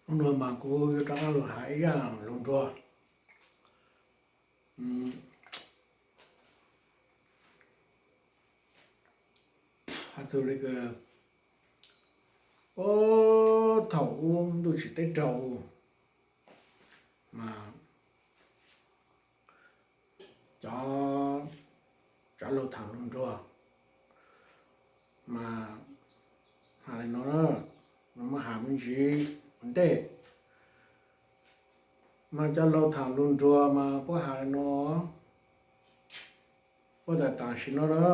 Hnub no mas kuv yuav rov qab los hais ib zaj lus nruag. Hais txog li, thaum ub ntuj tsim teb raug mas cov, cov laus tham lus nruag mas hais li no, muab hais me ntsis ua ntej. Mas cov laus tham lus nruag mas puab hais li no, puab tas tam sim no na,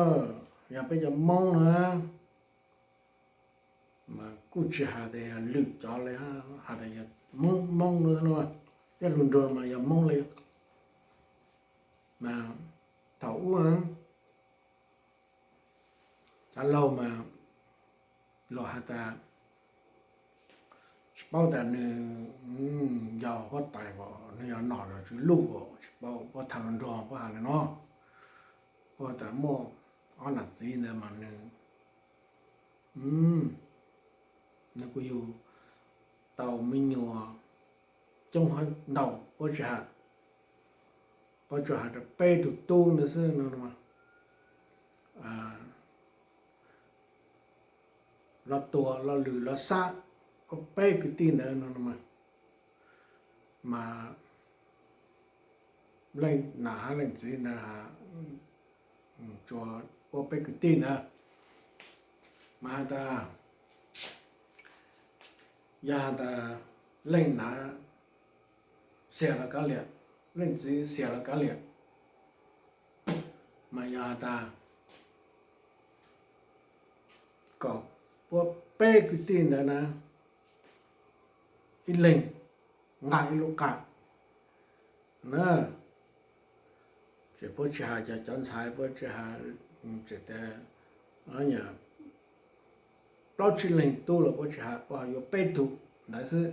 yog peb cov Moob na, mas kuj tsis hais tias yog lwm cov li, hais tias yog Moob, Moob no, tej lus nruag mas yog Moob li. Mas thaum ub cov laug mas luag has tas tsis paub tas nws yog huab tais, nws yog nom los tswv luj, tsis paub, puab tham lus nruag puab hais li no. Puab tas muaj ob nam txiv ntawd mas nws, nws kuj yug tau me nyuam coob heev ntau, puab tsis hais, puab tsuas hais rau peb tug tub ntawd xwb no. Los tuag los lwm los xab, peb kwv tij ntawd no, mas leej nam hab leej txiv ntawd tsuas ua peb kwv tij ntawd. Mas has tas, yog has tas leej nam xiam los kav liam, leej txiv xiam los kav liam, mas yog has tas kom puab peb kwv tij ntawd na, ib leeg nqa ib lub qab na. Ces puab tsis hais cov, cov ntxhais, puab tsis hais, tsis tas plaub tsib leeg tub los puab tsis hais, puab hais yuav peb tug ntawd xwb,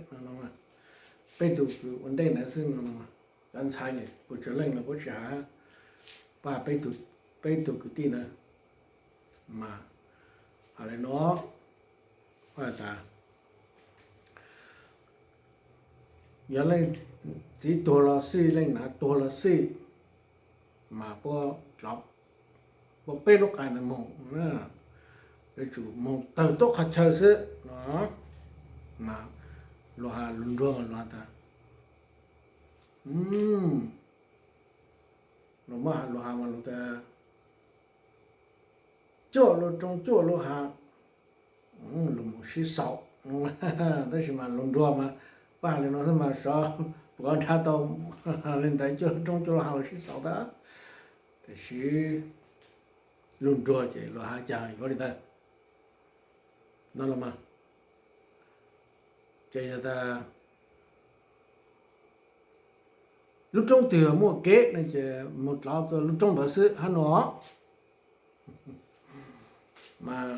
peb tug kws ua ntej ntawd xwb no. Cov ntxhais ne puas tsawg leej los puab tsis hais, puab hais peb tug kwv tij ntawd. Mas hais li no, puab has tas yog leej txiv tuag los xij, leej nam tuag los xij, mas puab, puab peb lub qab ntawd moog, yuav tsum moog tawg tuab qhov chaw xwb no. Mas luag has lus nruag mas luag has tas, luag muab has lus has mas luag tas cuaj lub roob cuaj lub hav, lug moog sib xaus. Tab sis mas lus nruag mas puab has li no xwb mas xyov puas nrhav tau li ntawd, cuaj lub roob cuaj lub hav los sib xaus tag. Tiam sis lus nruag ces luag has caag yuav li ntawd no los mas. Ces yog tas lub roob twg muaj kev no ces moog dlov txug lub roob ntawd xwb hab no. Mas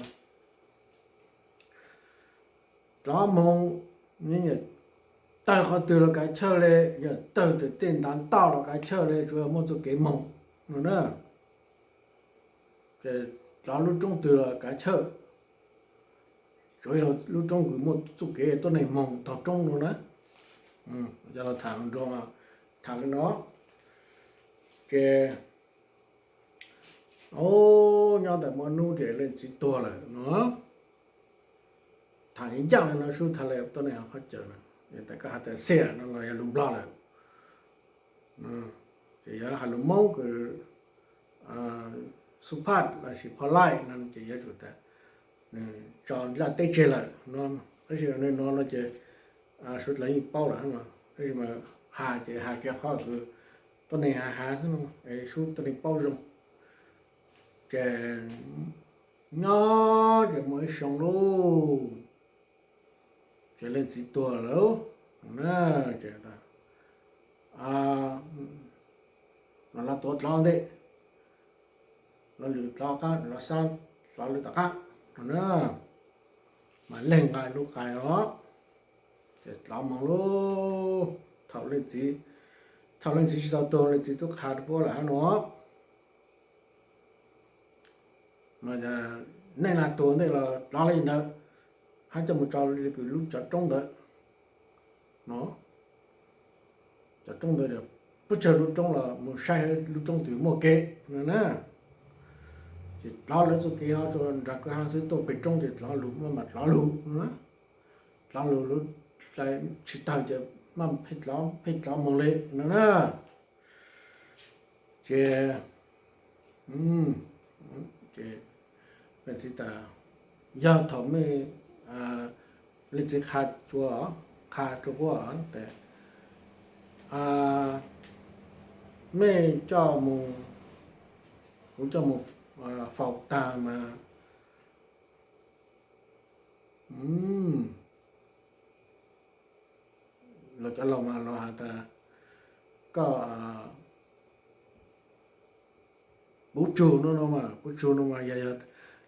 dlov moog, tawg qhov twg los kav chawj le, yog tawg tawm tej ntav ntoj los kav chawj le, tsuav yog muaj txuj kev moog no na. Ces dlov lub roob twg los kav chawj, tsuav yog lub roob kws muaj txuj kev tuab neeg moog taug roob no na. Cov laug tham nruag tham li no. Ces nyob tas muaj ib nub ces leej txiv tuag lawm no. Tham ncaaj li no sub, tham le tuab neeg hauv qhov cawv no, tas koj has tas xiam no los yog lus Nplog lawm. Ces yog has lus Moob kws xub phaj lossis pho laij no ces yuav tsum tas nws tso nplaj teb tseg lawm no. Tab sis no no ces sawv dlawg yeej paub lawm no, tab sis mas has ces has kiag qhov kws tuab neeg has has xwb no, es sub tuab neeg paub zoo. Ces nyob ces muaj ib xyoo lauj, ces leej txiv tuag lawm na, ces los tuav dlov ntej, los lwm dlov qab, los xab dlov lwm tom qab no na. Mas leeg nqa lub qais os, ces dlov moog lauj. Thaum leej txiv, thaum leej txiv tsis tau tuag, leej txiv tub qha rau puab lawm hab no. Mas neej nag tuag ntej los dlov li ntawd, hab coj mus tso li kws lub cov roob ntawd. no. Cov roob ntawd pub tsawg lub roob los mus saib lub roob twg muaj kev no na. Ces dlov lawv txoj kev ho rau nram kwj ha xwb, tuaj pem roob ces dlov lug, maj mam dlov lug no. Dlov lug lub tsis tawg ces maj pheej dlov, pheej dlov mus li no na. Ces, ces leej txiv tas, yog thaum mej, leej txiv qha, qha rua puab tas, mej coj mus, kuv coj mus faus tag mas los cov laus mas los has tas koj puv tsug no no mas, puv tsug no mas yog,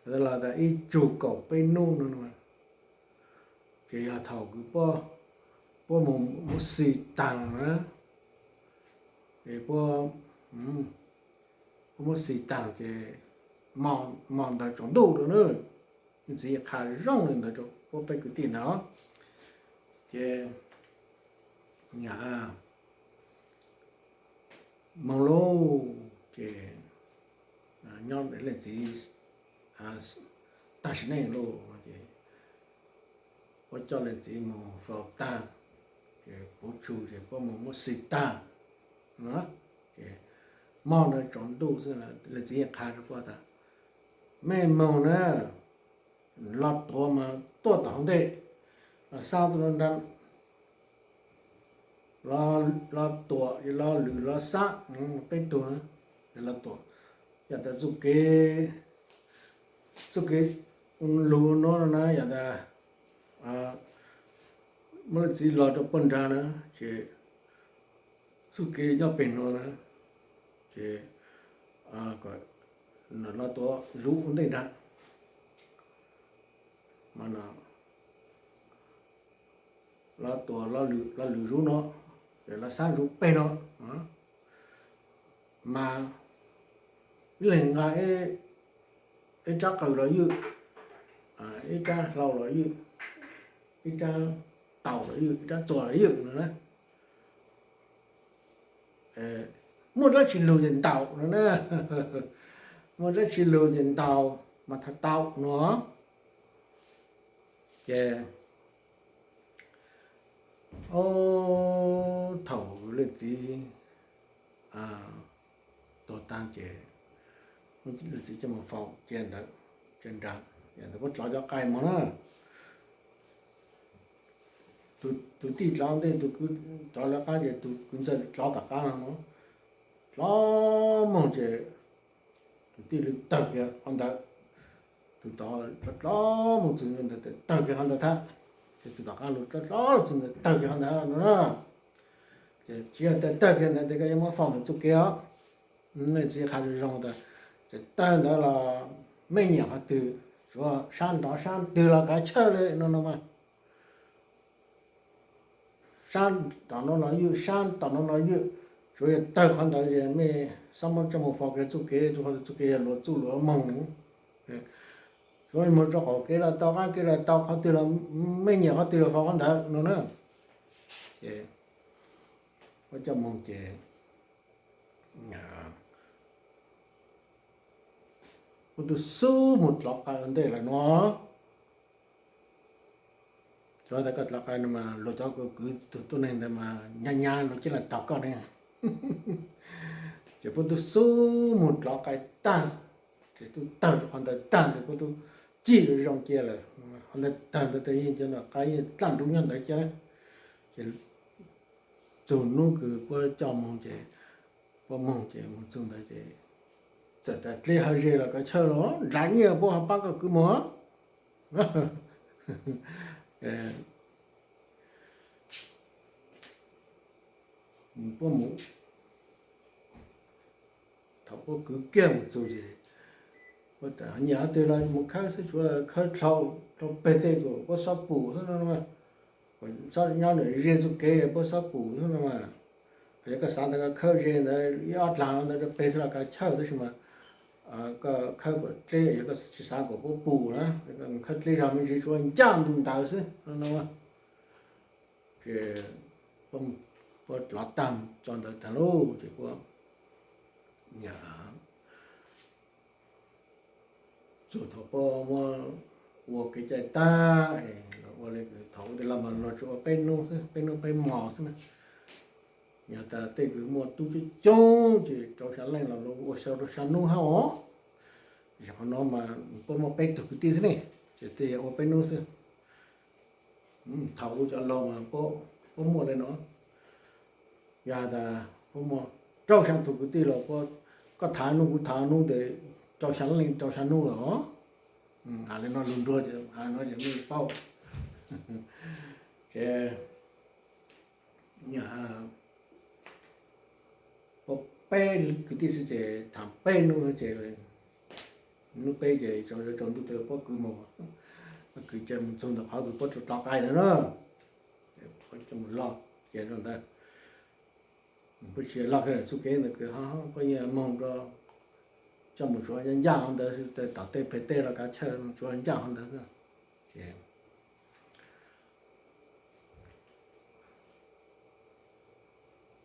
yog los tas ib tsug kaum peb nub no no mas, ces yog thaum kws puab mus, muab xis taag na, es puab, puab muab xis taag ces mo ntawd tsaus ntuj rua na. Leej txiv qha zoo li ntawd rua puab peb kwv tij ntawd. Ces moog lauj, ces nyob leej txiv tag sim neej lauj, ces puab coj leej txiv mus faus tag, ces puv tsug ces puab mus muab xis tag. Ces mo ntawd tsaus ntuj xwb, leej txiv yeej qha rua puab tas, mej moog na, los tuav mas tuaj tom hauv ntej, los xab tuaj nrad, los tuam, los lwm, los xab, peb tug na, los tuam. Yog tas txuj kev, txuj kev lug nuav na yog tas muab leej txiv los rua puag nrad na, ces txuj kev nyob peg nuav na, ces los tuam zuv ua ntej nrad, los tuam, los lwm zuv no, los xab zuv peg no, mas ib leeg nqa ib rab qws los ywj, ib rab hlau los ywj, ib rab taus los ywj, ib rab txuas los ywj no na. Muaj dlaab tsi lug ces ntaus no na, muaj dlaab tsi lug ces ntaus mas thaum tau no. Ces thaum leej txiv tuag taag ces leej txiv coj mus faus cia ntawd, cia nrad, ntawd puab dlov cov qai moog na. Tus tij dlov ntej, tus kwv dlov lawv qab ces tus kwv ntxawg dlov tom qab no, dlov moog ces tus tij lug tawg kiag qhov ntawd, tus tod dlov moog txug ntawd tawg kiag qhov ntawd thab, ces tus tom qab lug dlov txug ntawd tawg kiag qhov ntawd no na. Ces tsis yog tawg kiag ntawd tes koj yuav muab faus ntawm txuj kev os. Nej txiv qha zoo zoo tas, ces tawg ntawd los mej nyiam qhov twg, tsuav sab nrov sab twg los kav chawj li no no mas. Sab tom no los ywj, sab tom no los ywj, tsuav yog tawg qhov ntawd ces mej xob muab coj mus faus kiag txuj kev, rua qhov txuj kev yog luag txuj luag moog. Tsuav moog rua qaum kev los tau, qaab kev los tau, qhov twg los mej nyiam qhov twg los faus qhov ntawd no na. Ces muab coj moog ces puab tub xub moog dlov qai ua ntej lawm no. Tsuav tas koj dlov qai no mas luag cov kwv tug tuab neeg ntawd mas nyab nyab luag coj los taug koj ne. Ces puab tub xub moog dlov qai tag, ces tub tawg rua qhov ntawd tag ntawd puab tub cig zoo zoo cia lawm. Qhov ntawd tawg ntawd tes yeej cov ntawd qai yeej dlaaj nrub nyob ntawd cia. Ces txug nub kws puab coj moog ces puab moog ces moog txug ntawd ces txawm tas dleb hawv ze los kav chawj los nrad nyiaj puab ho paab koj kwv moog. Puab mus, thaum puab kwv kiag mus txug ces puab tas nyiam qhov twg los mus khawb xwb, tsuav khawb dlhau, dlhau peg tej kom puab xob pum xwb no. Xob nyob ntawm ze txuj kev puab xob pum xwb no mas. Yog koj xav tas koj khawb ze ntawd ib ob dlaag ntawd rau peg xwb los kav chawj, tab sis mas koj khawb kom dleb, yog koj tsis xav kom puab pum na, khawb dleb zog me ntsis tsuav ncaaj ntu ntawd xwb no. Ces puab lov tag tso ntawd tag lauj ces puab, txug thaum puab muab ua kev cai tag, los ua le thaum ub tej laug mas luag tsuas ua peb hnub xwb, peb hnub peb hmos xwb na. Yog tas tej kws muaj tub coob coob ces rau xya leej los luag ua rau xya hnub hab os. Yog qhov no mas puab muaj peb tug kwv tij xwb ne, ces tej yog ua peb hnub xwb. Thaum ub cov laug mas puab muaj le no, yog has tas puab muaj rau xya tug kwv tij los puab, koj tham hnub kuv tham hnub tes rau xya leej rau xya hnub lawm os. Has le no lug nruag ces has le no ces mej paub. Ces puab peb kwv tij xwb ces tham peb hnub ces hnub peb ces tsaus ntuj tes puab kwv mus, kwv ces mus txug ntawm qhov kws puab tau qai ntawd na, puab coj mus loj kiag rau ntawd. Puab tsis loj kiag txuj kev ntawd kws ho puab yeej moog rau coj mus tsuav ncaj ncaj hov ntawd, tom tej peg tej los kav chawj tsuav ncaj hov ntawd xwb. Ces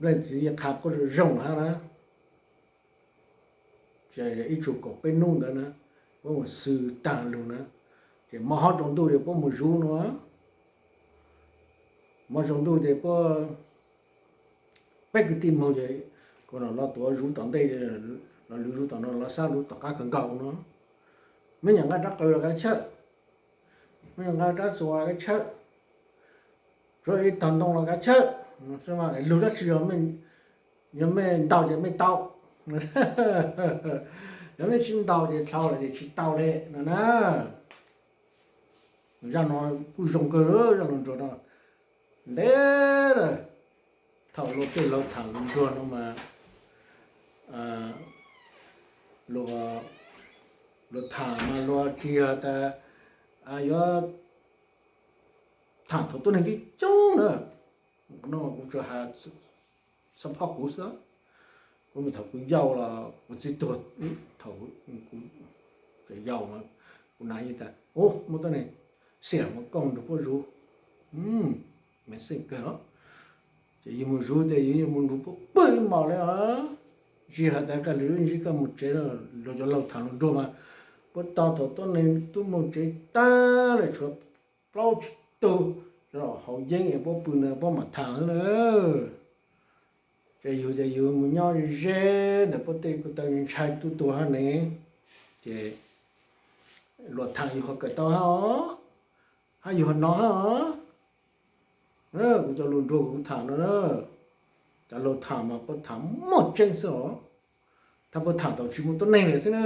leej txiv yeej qha puab zoo zoo hab na, ces ib tsug kaum peb hnub ntawd na, puab mus xwb tag lug na, ces hmo ho tsaus ntuj ces puab mus zuv no, hmo tsaus ntuj ces puab peb kwv tij moog ces kuv los tuav zuv tom ntej, los lwv zuv tom no los xab zuv tom qab kawg nkaus no. Mej nyam nqa rab qws los kav chawj, mej nyam nqa rab txuas kav chawj, tsuav ib tog ntoo los kav chawj, lug dab tsi yog mej ntaus ces mej tau, yog mej tsis ntaus ces dlhau lawm ces tsis tau le no na. Zaj no kuj zoo kawg, zaj lug nruag no ntev lawm. Thaum luag tej laug tham lug nruag no mas luag tham mas luag tsis yog tas yuav tham thaum tuab neeg coob coob na. No kuv tsuas has xab phob kuv xwb. Kuv thaum kuv yau los kuv txiv tuag, thaum kuv yau mas kuv nam yeej tas, u, muaj tuab neeg xiam mus kooj nrug puab zuv, me xeej kawg los, ces yug mus zuv tes yug mus nrug puab pw ib hmos le os. Tsis has tas koj lwm ib ntsis koj mus tsev, luag cov laug tham lug nruag mas puab tau thaum tuab neeg tub mus tsev tag lawm tshuav plaub tsib tug los haus yeeb es puab pw ntawd puab mam tham xwb na. Ces yug ces yug mus nyob ze ntawm puab tej ko taw ntshai tuab tuag hab ne, ces luag tham yug ho kawm tau hab os, hab yug ho hnov hab os. Kuv cov lug nruag kuv tham no na, cov laug tham mas puab tham muaj tseeb xwb os. Thaum puab tham tau tsis muaj tuab neeg lawm xwb na.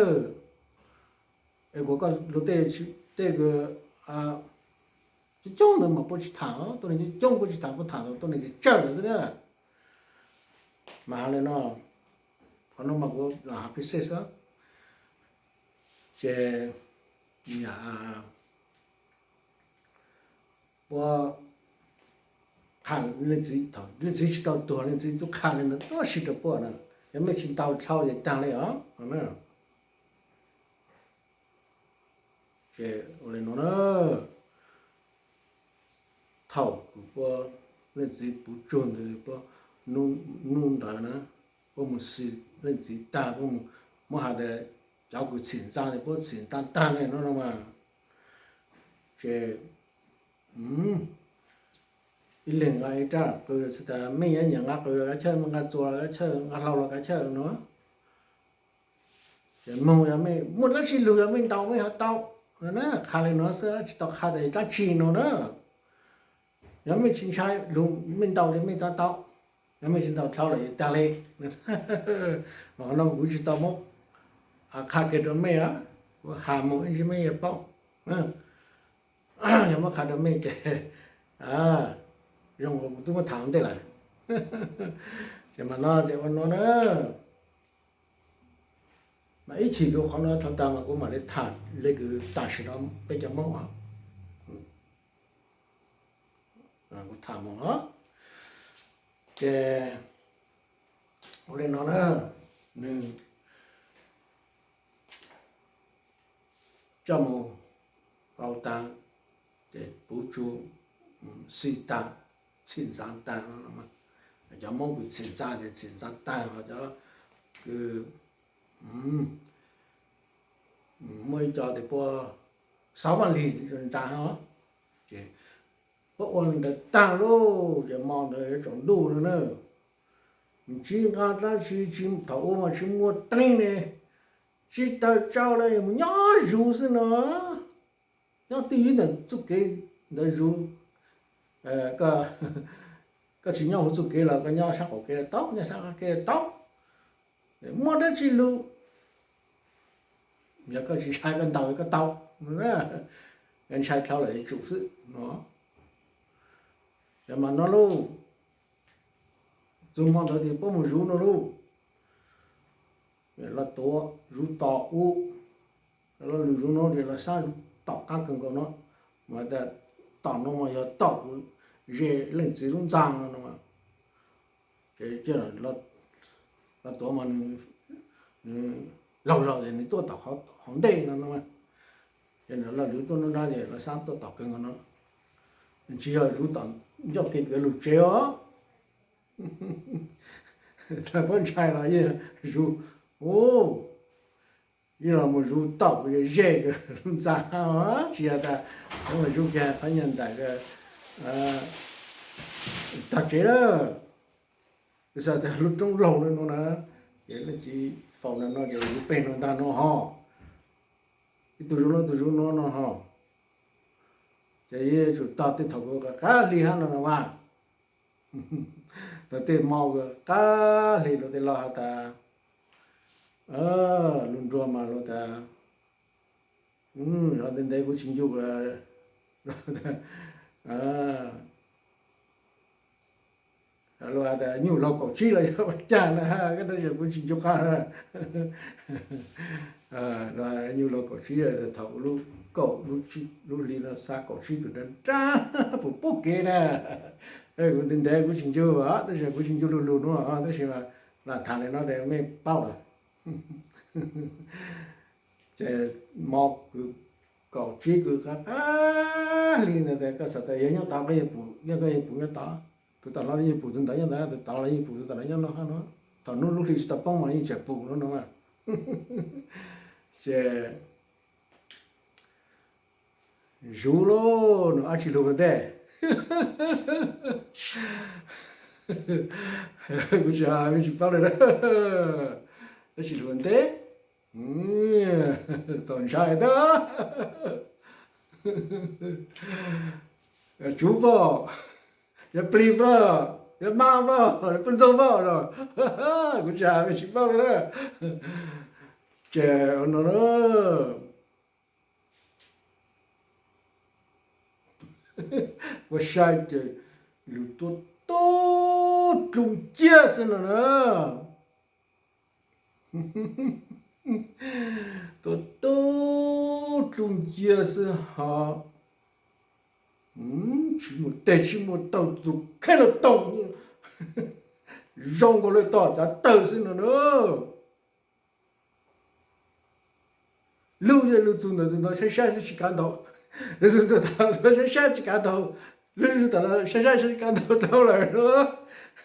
Es kuv koj luag tej, tej coob coob ntawd mas puab tsis tham, tuab neeg coob coob puab tsis tham, puab tham tau tuab neeg tsawg tsawg lawm xwb na. Mas has le no, qhov no mas kuv los has phim sej xwb. Ces puab tham, leej txiv, leej txiv tsis tau tuag, leej txiv tub qha le ntawd tuab si rau puab na, yog mej tsis ntaus dlhau ces tag le os. Ces ua le no na, thaum kws puab leej txiv puv tsug ntawd, puab, hnub ntawd na, puab mus xwm leej txiv tag, puab mus, muab has tas cov kws txhim ntxaa tes puab txhim ntxaa tag le no no mas, ces ib leeg nqa ib rab qws txhais tas mej yuav nyiam nqa qws los kav chawj, mej nqa txuas los kav chawj, nqa hlau los kav chawj no. Ces moog yog mej muaj dlaab tsi lug yog mej ntaus mej ho tau na, qha le no xwb tsis tau qha tas dlaab tsi no na. Yog mej tsis ntshai lug mej ntaus ces mej tau tau, yog mej tsis ntaus dlhau lawm tag le. Mas qhov no kuv tsis tau muab qha kiag rau mej, kuv has moog ib ntsis mej yuav paub. Yog muab qha rau mej ces zoo kuv twb muab tham ua ntej lawm. Ces mas no ces ua no na, mas ib chim rau qhov no dhau tas mas kuv mam li tham le kws tam sim no peb cov Moob os. Kuv tham mus os. Ces ua le no na, nwg coj mus hlau taag, ces puv tsu, xij taag, txhim ntxaav taag no. Cov Hmoob kws txhim ntxa ces txhim ntxa tag, cov kws muaj ib co tes puab xauv vaj lig ntxa os. Ces puab ua li ntawd tag lauj, ces hmo ntawd yuav tsaus ntuj no na, tsis nqa dlaab tsi, thaum ub mas tsis muaj teeb ne, tsis tawm tsau le, mus nyob zuv xwb no. Nyob twj ywm ntawm txuj kev ntawd zuv, koj tsis nyob huv txuj kev los koj nyob sab qaum kev tau, nyob sab qab kev tau, muaj dab tsi lug, yog koj tsis ntshai koj ntaus koj tau, ntshai dhau lawm tsum xwb no. Ces mas no lauj, txug hmo ntawd tes puab mus zuv no lauj, los tuav zuv tom ub, los lwm zuv no ces los sab zuv tom qab kawg nkaus no, mas tom no mas yog tom kuv ze leej txiv lub ntxa no no. Ces los tuav mas nws laug zog ces nws tuaj tom qhov ntej no no. Ces los lwm tuaj nruab nrab ces los sab tuaj tom kawg nkaus no, tsis yog zuv tom ncauj kev kws lug tsev os. Puab ntshai los yeej zuv, yeej los mus zuv tom kuv ze kws lub ntxa, tsis yog tas mus zuv kiag qhov nyuag ntawm tog tsev lawm. Xav tas lub roob laug le no na, ces leej txiv faus no no ces zuv peg no ntag no ho, ib tug zuv no ib tug zuv no no ho, ces yeej tsum tog tej thaum kuv qab hli hab no no mas. Tog tej hmo kuv qab hli luag tej laug has tas, lug nruag mas luag tas, ntev ntev kuv tsis ncu, luag has tas nyuj laug kaum tsib los yog ua cas na, tab sis kuv tsis ncu qab. Nyuj laug kaum tsib, thaum lub kaum lub hli no xav kaum tsib tus nrab nrab pum pub kev na. Kuv ntev ntev kuv tsis ncu, tab sis kuv tsis ncu lug lug nuav, tab sis lam tham li no mej paub lawm. Ces hmo kws kaum tsib kws qab qab hli ntawd koj xav tas yog nyob tod koj yeej pum, yog koj yeej pum nyob tod, tus tod los yeej pum tus ntawd nyob ntawd, tus tod los yeej pum tus tod los nyob no hab no. Thaum hnub lub hli tsis tau poob mas yeej tseem pum no no. Ces zuv lauj, nws dab tsi lug ua ntej? Kuv tsis has, mej tsis paub li. Dab tsi lug ua ntej? Txaus ntshai tag. Tsuv pom, yog plig pom, yog mab pom, yog poj ntxoog pom no. Kuv tsis has, mej tsis paub li na. Ces no na, ua sai ces lug tuab tub dlub nciab xwb no na. Tuab tub dlub nciab xwb ho, tsis muaj teg tsis muaj taw, tus kheej los taug zoo nkaus li tom cav tawg xwb no na. Lub yeej lug txug ntawm tus ntawd saib saib xwb tsis kav ntaus, lug txug ntawm tus ntawd saib saib tsis kav ntaus, lug txug tom no saib saib tsis kav ntaus dhau lawm no.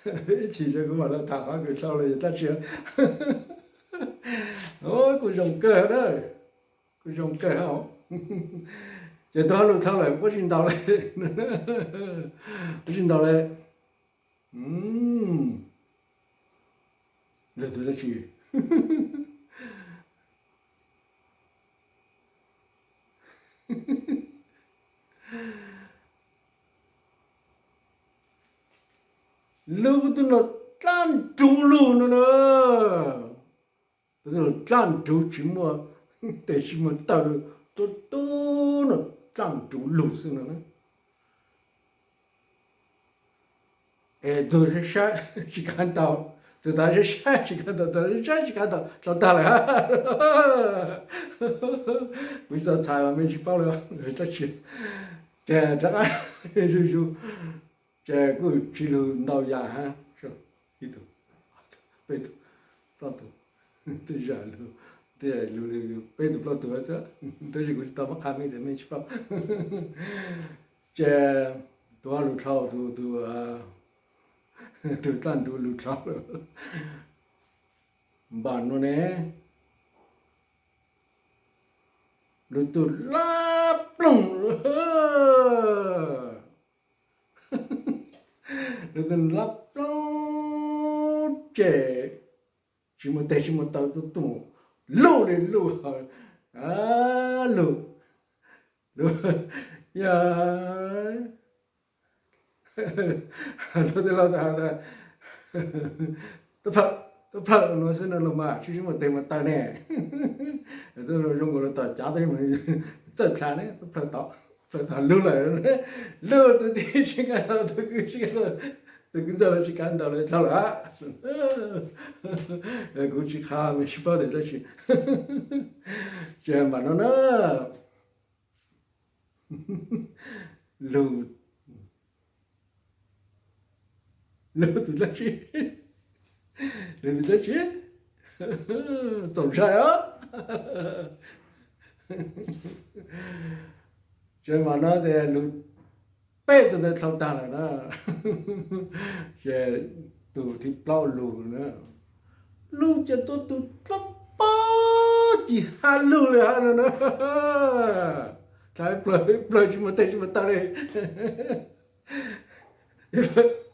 Ib chim ces kuv mam li tham qhov kws dhau lawm yog dab tsi. Kuj zoo kawg na, kuj zoo kawg hab. Ces tus hauj lwm dhau lawm puab tsis ntaus li, puab tsis ntaus li. Lug tus dab tsi? Lug kuv tus nom dlaab nrug lug no na. Kuv tus nom dlaab nrug tsis muaj teg tsis muaj taw, tub tub nom dlaab nrug lug xwb no na. Es tus saib saib tsis kav ntaus, tus tod saib saib tsis kav ntaus, tus saib saib tsis kav ntaus, dhau tag lawm. Kuv tsis tau txhais mas mej tsis paub li, tab sis ces rov qab zuj zus, ces kuj tsis lug ntau yam hab. Ib tug, peb tug, plaub tug, tej zag lug, tej lug peb tug plaub tug xwb, tab sis kuv tsis tau muab qha mej tes mej tsis paub. Ces tus hauj lwm dhau, tus, tus Tus dlaab nrug lug dlhau lawm. Npaum nuav ne, lug tug lab ploog, lug tug lab ploog ces tsis muaj teg tsis muaj taw, tug tug lug le lug, lug, lug, yog lug tej laug tas, tub plawg, tub plawg nuav xwb no los mas tsis muaj teg muaj taw ne. Zoo nkaus lug tom cav txawj dlha ne, tub plawg tom, plawg tom lug lawm, lug tug tij tsis kav ntau, tug kwv tsis kav ntau, tug kwv ntxawg los tsis kav ntau lawm, dlhau lawm. Kuv tsis qha, mej tsis paub tes dlaab tsi. Ces npaum no na, lug, lug tug dlaab tsi, lug tug dlaab tsi, txaus ntshai os. Ces npaum no ces lug peb tug ntawd dlhau taag lawm na. Ces tug thib plaub lug na, lug ces tuab tug dlaab pob cig hab lug le hab no na. Dlhau plawg, plawg tsis muaj teg tsis muaj taw le.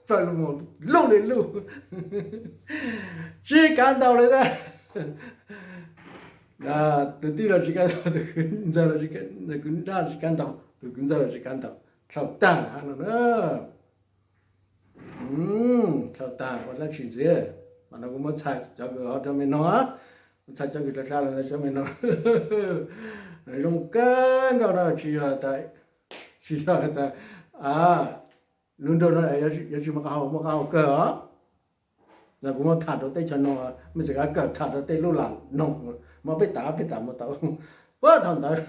Plawg lug, lug le lug, tsis kav ntau le. Tug tij los tsis kav ntau, tug kwv ntxawg los, kwv nrab tsis kav ntau, tug kwv ntxawg los tsis kav ntau, dlhau taag hab no na. Dlhau taag ua dlaab tsi ntxiv. Mas no kuv muab txhais cov kws ho rua mej noog, muab txhais cov kws dlhau dlhau le cov mej noog. Zoo kawg nkaus no tsis yog tas, tsis yog tas lug nraug no yuav tsis muaj qab hau, muaj qab hau kawg os. Kuv muab tham rua teb chaws noog, mej txawm kav kawm tham rua tej lub lam noog, muab peb tam peb tam muab tau. Puag thaum ntawd,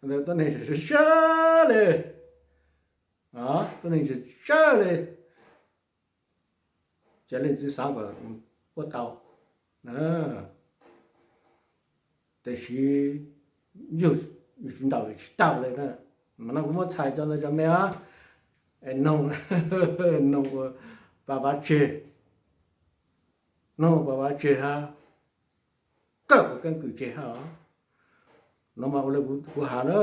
ntawd tuab neeg sab sab le, tuab neeg sab sab le, ces leej txiv xaav kom puab tau. Tab sis yug tsis ntau tsis tau le na. Mas no kuv muab txhais cov ntawd rua mej os, es noog, noog ua pab vav tseg, noog ua pab vav tseg hab kawm ua keeb kwm tseg hab. No mas ua le kuv has na,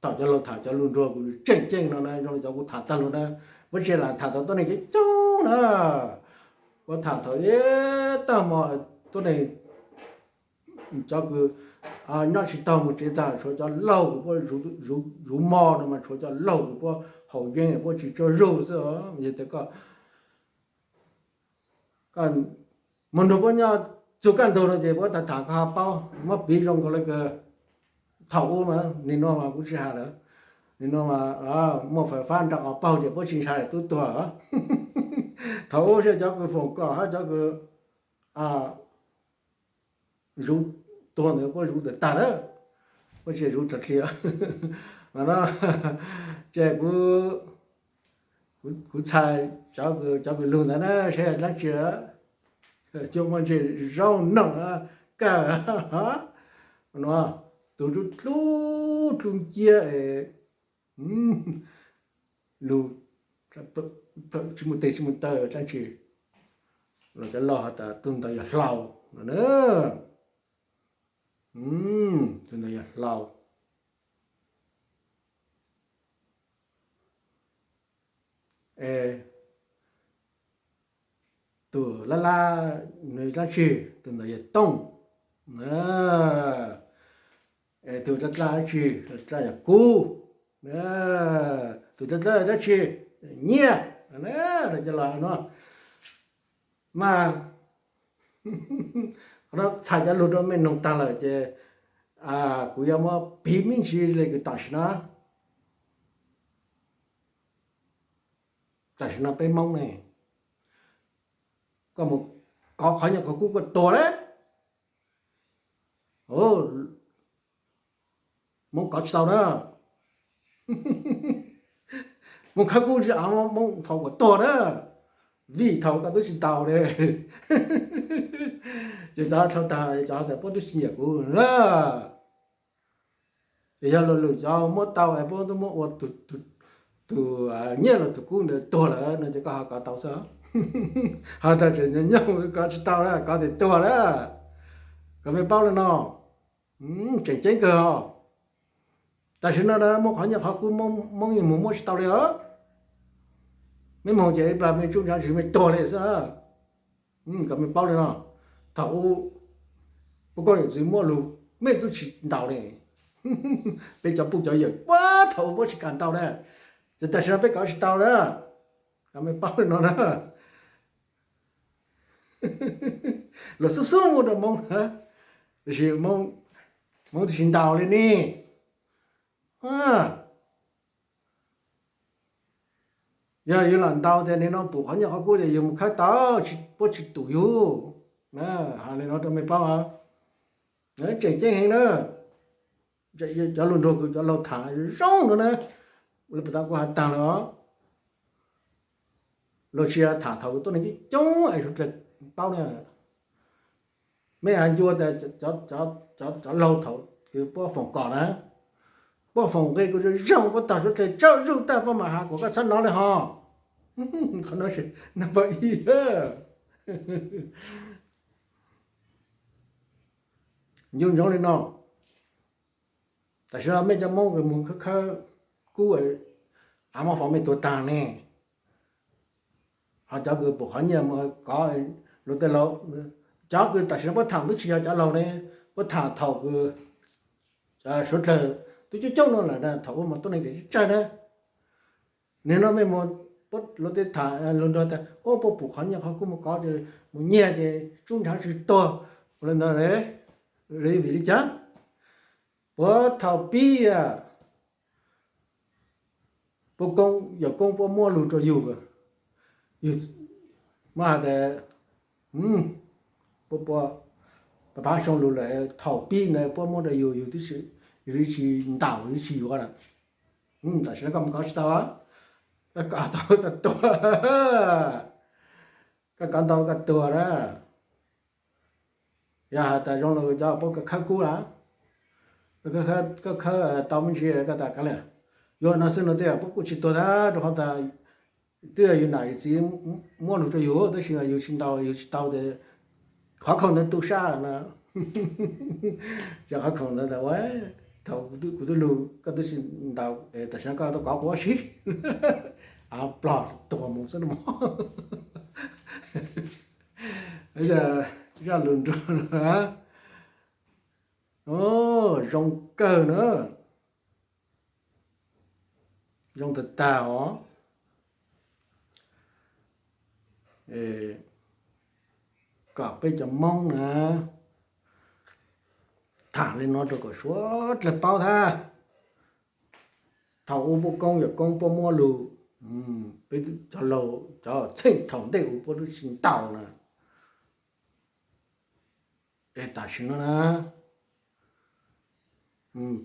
thaum cov laug tham cov lug nruag kuv tseem ceeb no na, zoo le cov kuv tham taag lug na, puab tsis lam tham tau tuab neeg coob coob na. Puab tham thaum ib tag hmo tuab neeg, cov kws nyob tsis taug moog tsev tag, tshuav cov laug kws puab zuv mov no mas tshuav cov laug kws puab haus yeeb puab tsis tsaug zug xwb. Yog tas koj moog nrug puab nyob txug kaj ntug no ces puab tham tham koj ho paub, muab piv zoo nkaus le kws thaum ub, nim no mas kuv tsis has lawm, nim no mas muaj fais fab nraag qhov paug ces puab tsis ntshai tub tuag. Thaum ub cov kws foom kom hab cov kws zuv tuag ntawd puab zuv tawm tag lawm, puab tsis zuv dlhia. Mas no ces kuv txhais cov kws lug ntawd na, saib dlaab tsi, coj muaj ntsis zaub noog kawg no, tug dlub dlub dlub nciab es lug tsis muaj teg tsis muaj taw dlaab tsi, los cov laug has tas tug ntawd yog hlau no na. Tug ntawd yog hlau. Es tug lab lab nws dlaab tsi, tug ntawd yog tooj. Es tug dlaab dlaab dlaab tsi, dlaab yog kub. Tug dlaab dlaab dlaab tsi, nyiaj. Cov laug no mas qhov no txhais cov lug rua mej noog tag lawm ces kuv yuav muab piv me ntsis le kws tam sim no, tam sim no peb Moob ne, koj mus kov qhov nyuag qhov kub koj tuag lawm. Moob kov tsis tau na. Moob khawb kub tsis av, Moob thaum kuas tuag na, vim thaum koj twb tsis ntaus li. Ces cov dhau tag cov has tas puab twb tsis nyiam kuv na. Ces yog lwm lwm cov muab tau es puab twb muab ua tus nyiaj los tus kub ntawd tuag lawm no ces koj ho kov tau xwb. Ho tag tseem nyob nyob kov tsis tau lawm, kov tias tuag lawm. Koj me paub li no, tseem ceeb kawg os. Tam sim no na muaj qhov nyiaj qhov kub Hmoob yeej mus muab tsis tau li os. Mej moog ces ib plag mej tsuj ntshav ntsis mej tuag li xwb. Koj mej paub li no, thaum ub puab koob yawm txiv muaj lug mej tub tsis ntaus li. Peb cov puj cov yawm puag thaum ub puab tsis kam ntaus li, ces tam sim no peb kov tsis tau li. Koj mej paub li no na. Luag xub xub muab rau Hmoob, tiam sis Hmoob tub tsis ntaus li ne. Yog yug lam ntaus tias nim no pum qhov nyiaj qhov kub ces yug mus khawb tau, puab tsis tum yug. Hais li no rau mej paub, tseem ceeb heev na. Cov lug nrug kws cov laug tham zoo no na, puag ta kuv has taag lawm os. Luag tsis tham thaum kws tuab neeg coob coob es suav dlawg paub na. Mej has ncua tas cov laug thaum kws puab foom kom na, puab foom nqe kuv zoo zoo puab tog suav dlawg tsawg zuj tag puab mam has kuas koj txhob nov li hos. Qhov no nag pab ib, ncu ntsoov li no. Tam sim no mej cov Hmoob kws mus khawb kub, av muab faus mej tuag taag ne. Ho cov kws pum qhov nyiaj mus kov, luag tej laug, cov kws tam sim no puab tham twb tsis yog cov laug ne, puab tham thaum kws suav dlawg twb coob coob no lawm, thaum ub mas tuab neeg tseem tsawg na. Nim no mej mus, luag tej tham lug nrug tas ub puab pum qhov nyiaj qhov kub mus kov ces mus nyiag ces tsuj ntshav tsis tuag, ua li ntawd li vim li cas? Puag thaum pib puab koob yawm koob puab muab lug rau yug, yug muab has tas puab pab xyoo lug lawm, thaum pib ntawd puab muab rau yug, yug twb tsis ntaus, yug tsis yuav lawm. Tam sim no koj mus kov tsis tau, koj kov tau koj tuag, koj kov tau koj tuag na. Yog has tas zoo li cov puab khawb kub lawm, koj khawb tau me ntsis koj tas kav liam, yuav no xwb no tej puab kuj tsis tuag tag, rau qhov tas twb yog yug nam yug txiv muab lug rau yug, tab sis yug tsis ntaus, yug tsis tau tias qhov khoom ntawd tu sab na. Ces qhov khoom ntawd tas ua, thaum kuv twb lug koj twb tsis ntaus, tam sim no koj tuaj kov kuv ua si, av plog tuag mus xwb no. Zaj lug nrug zoo kawg na, zoo tag tag os. Kom peb cov Moob na tham li no rau kom suav dlawg paub tag. Thaum ub puab koob yawm koob puab muab lug, peb cov laug cov txheej thaum ntej ub puab twb tsis ntaus na. Es tam sim no na,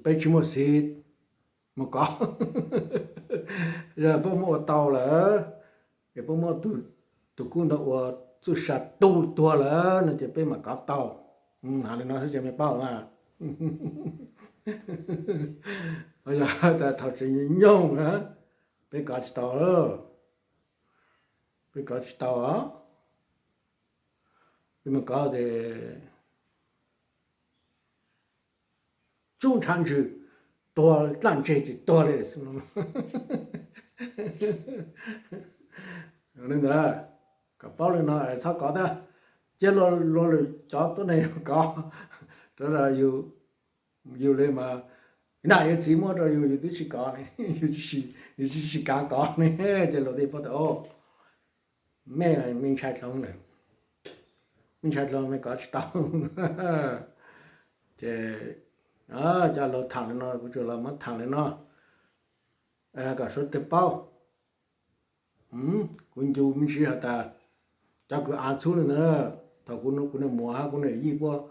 peb tsis muaj xiv mus kov, yog puab muab ua tau lawm, es puab muab tus kub ntawd ua txuj sa tu tuag lawm no ces peb mam kov tau. Hais li no xwb ces mej paub mas. Yog tas thaum tseem nyoog na, peb kov tsis tau, peb kov tsis tau os. Peb mus kov tes tsub ntshav ntsws, tuag dlaj ntseg tsis tuag li xwb. Li ntawd, kom paub li no txhob kov tag, cia luag lwm cov tuab neeg kov, rau yus li mas, nam yog txiv muab rau yus, yus twb tsis kov, yus tsis kav kov ne, ces luag tej paub tas mej me ntshai dlhau, me ntshai dlhau mej kov tsis tau. Ces cov laug tham li no, kuv tsuas los muab tham li no kom suav dlawg paub. Kuv ncu me ntsis has tas, cov kws av txhub li ntawd, thaum kuv, kuv niam muam hab kuv niam yij puab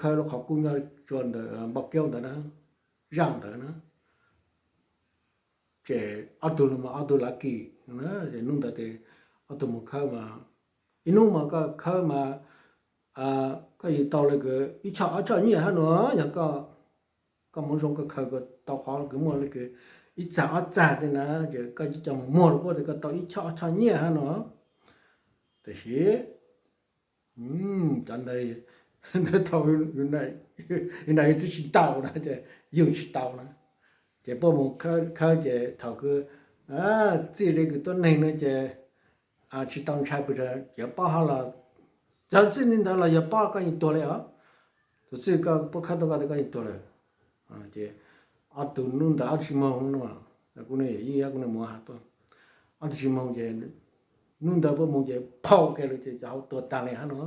khawb lub qhov kub nyob tsua ntawm npau kiaub ntawd na, zaj ntawd na, ces ob tug no mas ob tug lav kis, hnub ntawd tes ob tug mus khawb mas, ib hnub mas koj khawb mas koj yug tau li kws ib choj ob choj nyiaj hab no, yog koj moov zoo koj khaws kws tau qhov kws muaj li kws ib txag ob txag tej na, ces koj coj mus muag rau puab ces koj tau ib choj ob choj nyiaj hab no. Tab sis cov ntawd thaum yus na yus twb tsis tau na ces yug tsis tau na. Ces puab mus khawb ces thaum kws txij li kws tuab neeg no ces tsis tau ntshai pes tsawg, yuav paub hab los, cov txij li ntawd los yog paub koj yeej tuag li os. Tus txij koj puab khawb tuaj koj, koj yeej tuag lawm. Ces ob tug nub ntawd ob tsis moog no, kuv ne yog ib kuv ne mus has tuaj, ob tug tsis moog ces nub ntawd puab mus ces phau kiag lawm ces cov hauv tuag taag li hab no.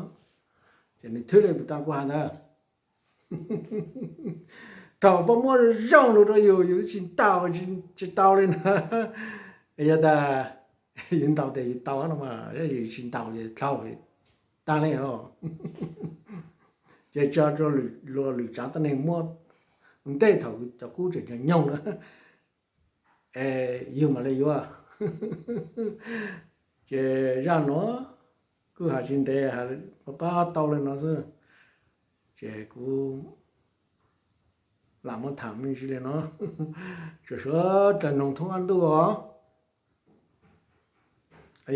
Ces nws thwb li puas taag kuv has ntawd. Thaum puab muab zoo lug rau yus, yus tsis tau, tsis tau li na. Yog tas yus ntaus tes yus tau no mas, yog yus tsis ntaus ces dlau taag li os. Ces tso rua lwm tsav tuab neeg muab ntej thaum cov kub tseem nyoog nyoog na, es yug mam li yuav. Ces zaj nuav kuj has tsis ntev, pab pab tau li no xwb, ces kuv lam muab tham me ntsis li no, tsuas suav dlawg noog thoob ob ntuj os.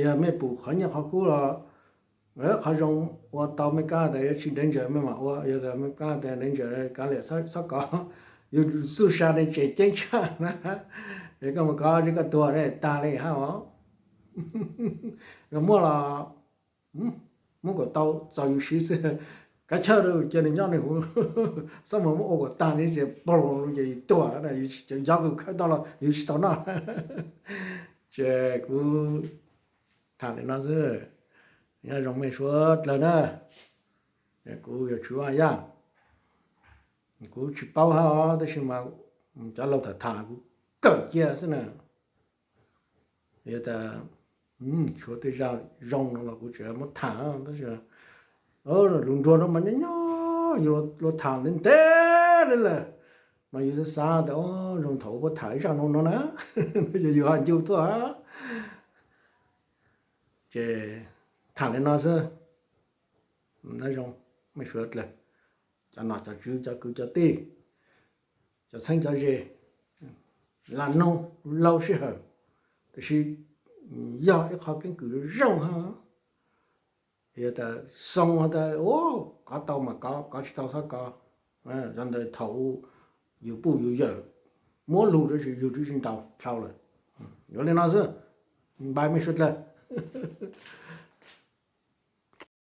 Yog mej pum qhov nyiaj qhov kub los, qhov zoo ua tau mej kaab tas yuav tsis ntev ntsaws mej mam ua, yog tas mej kaab tas ntev ntsaws kav liam txhob kov, yus txuj sa ne tseem ceeb tshaj na. Es koj mus kov tsi koj tuag ne taag li hab os. Koj muab los muab kom tau txaus yus siv xwb. Kav chawj rau cia nws nyob nws huv, txhob mus muab ua kom taag li ces pog ces yus tuag, yus cov yov kws khawb tau los yus tsis tau noj. Ces kuv tham li no xwb, nyob zoo mej suav dlawg na. Kuv yog Tswv Vaj Yaj, kuv tsis paub hab os, tab sis mas cov laug tham tham kuv kawm cia xwb na. Yog tas tshuav tej zaj zoo no los kuv tseem muab tham, tab sis lus nruag no mas nyob nyob yus luag tham ntev ntev li lawm, mas yus xav tas zoo thaum puab tham ib zaj no no na, yog yus ho ncu tuaj. Ces tham li no xwb. Nyob zoo mej suav dlawg, cov nom cov tswv cov kwv cov tij, cov txheeb cov ze, lam noog lau sij hawm, tab sis yog ib qho keeb kwm zoo hab. Yog tas xoo tas kov tau mas kov, kov tsis tau txhob kov. Yog ntawd thaum yus puj yus yawm muab lug rau yus twb tsis ntaus dlau lawm. Yuav li no xwb, npaj mej suav dlawg.